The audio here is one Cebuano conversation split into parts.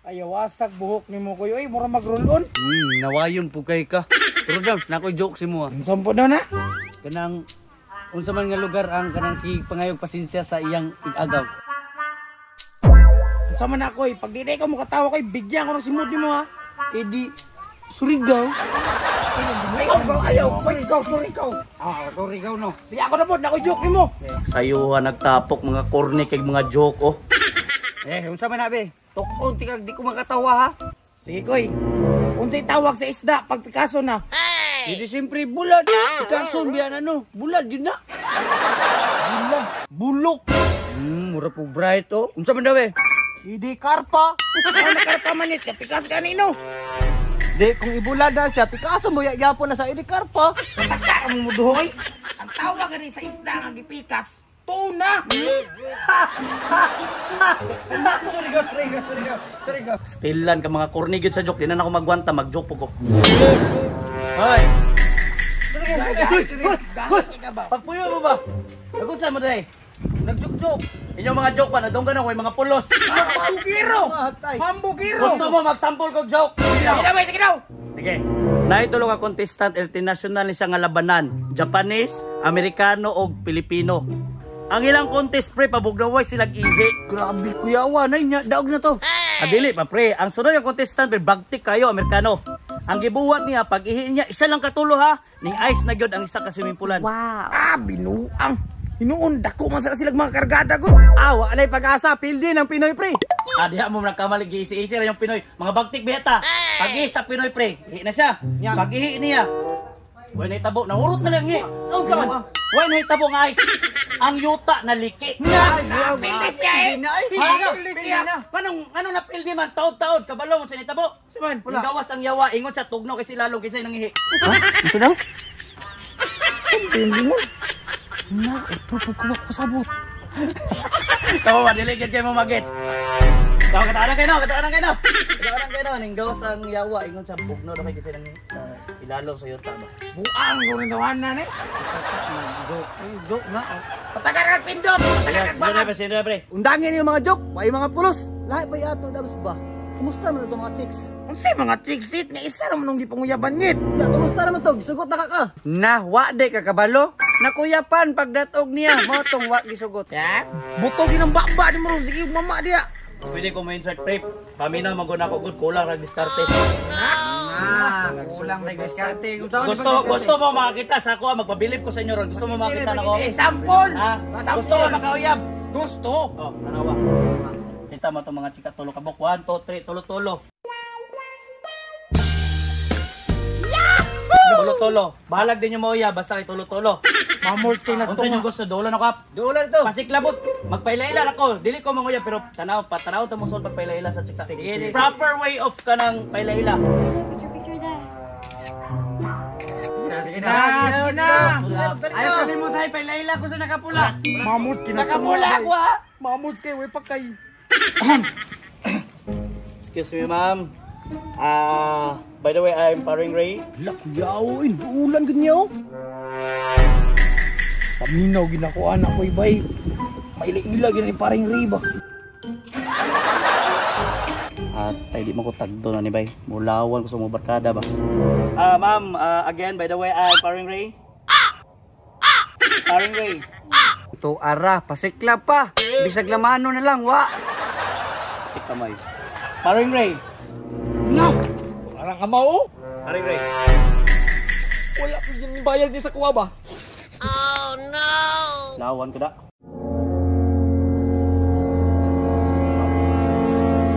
Ay, wasak buhok nimo koy. Oy, mura mag-roll on. Nawayon po kay ka. Pero Dams, na ko'y joke si mo. Unsa po daw na? Kanang unsa man nga lugar ang kanang sige pangayog pasensya sa iyang igagaw. Unsa man ako, pag di ka mo katawa koy, bigyan ko ng simod nimo ha. Edi Surigao. Ayaw, ayaw, Surigao, Surigao. Ah, Surigao no. Sige ako na po, na ko'y joke nimo. Sayo nagtapok mga corny kay mga joke oh. Eh, unsa man na be? Tukon tikag di ko makatawa ha. Sige koy. Unsay tawag sa isda pag Picasso na? Hey! Hindi siyempre bulad. Picasso biyan ano, bulad yun na. Bulad, bulok. Mura po bright oh. Unsa man daw eh? Hindi karpa. Ano na karpa man it? Picasso kanino? Di, kung ibulad na siya, Picasso mo yapon na sa idi karpa. Pataka mo muduhoy. Ang tawag gani sa isda nga gipikas, tuna. Surigao, Surigao, Surigao, Surigao. Still lan ka mga corny gyud sa joke, di na ako magwanta, mag-joke po ko. Hoy. Pagpuyo mo ba? Nagunsa mo day? Nag-joke-joke. Inyong mga joke pa, nadunggan ako mga pulos. Hambugiro! Hambugiro! Gusto mo mag-sample kog joke? Sige daw, sige daw! Sige. Naitulo ka contestant international ni siya nga labanan. Japanese, Amerikano og Pilipino. Ang ilang contest pre, pabugnaway silang ihi. Grabe kuyawa, nay nya daog na to. Adili pa pre, ang sunod nga contestant pre, bagtik kayo Amerikano. Ang gibuhat niya pag ihi niya, isa lang katulo ha, ning ice na gyud ang isa ka swimming poolan. Wow. Ah, binuang. Hinuon dako man sila silang mga kargada gud. Ah, wa nay pag-asa, pildi ng Pinoy pre. Ah, diha mo nagkamali giisi-isi ra yung Pinoy. Mga bagtik beta. Pag ihi sa Pinoy pre, ihi na siya. Pag ihi niya, way nahitabo, nahurot na lang ihi. Unsa man? Way nahitabo nga ice. Ang yuta na liki. Na, pildi siya eh. Pildi siya. Anong ano na pildi man taod-taod kabalo mo sa nitabo. Siman, wala. Gawas ang yawa ingon sa tugno kay sila lalong kaysa nang ihi. Ha? Ito daw? Pildi mo. Na, ito pag kuwak pasabot. Kamu ba dili gyud kay mo magets. Kamu kataanan kayo no, kataanan kayo no. Kataanan kayo no, ning gawas ang yawa ingon sa bugno daw kay kaysa nang ilalom sa yuta ba. Buang ko rin tawanan eh. Joke, joke na. Patagar kag pindot, patagar kag bangan. Sino pre? Undangin yung mga joke, way mga pulos. Lahi pa yato dabs ba? Kumusta man to mga chicks? Unsay mga chicks it nga isa ra man nung gipanguyaban nit. Na, kumusta naman to? Gisugot na ka ka. Na, wa de ka kabalo. Nakuyapan pagdatog niya, mo tong wa gisugot. Ya, buto ginang bakba ni mo ron sige mama diya. Pwede ko mo-insert pre. Paminaw man gud ako gud kulang ra diskarte. Ah, kulang ra diskarte. Gusto mo makakita sa ako, magpabilib ko sa inyo ron. Gusto mo makakita nako? Eh, sample. Ha? Gusto mo makauyab? Gusto. Oh, tanawa. Kita mo itong mga chika, tulo kabok. 1, 2, 3, tulo-tulo. Tulo-tulo. Bahalag din yung mauya, basta kay tulo-tulo. Mamors kay Unsa inyong gusto, dulo na kap? Dulo ito. Pasiklabot. Magpailaila ako. Dili ko manguya, pero tanaw, patanaw ito mong sol pagpailaila sa chika. Sige, proper way of kanang pailaila. Picture, picture there. Sige na, sige na. Ayaw kalimut hay, pailaila ko sa nakapula. Mamors kay nakapula ako ha. Mamors kay way pakay. Excuse me, ma'am. By the way, I'm Paring Ray. Lakyaw, ulan ganyaw. Paminaw ginakuha na ko ibay. Maila-ila gina ni Paring Ray ba? At ay di mo ko tagdo na ni bay. Mulawan ko sa mga barkada ba? Ma'am, again, by the way, I'm Paring Ray. Paring Ray. Ito ara, pasikla pa. Bisag lamano na lang, wa. Tik kamay. Paring Ray. No! Parang kamao. Paring Ray. Wala ko yung bayad niya sa kuwa ba? Oh no! Lawan ko da.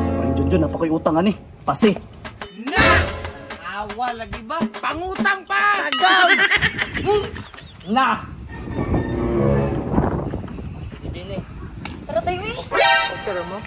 Sa Paring Junjun, napakoy utang ani. Pasi. Na! Awa lagi ba? Pangutang pa! Tagaw! Na! Hindi ni. Tara tayo eh. Picture mo.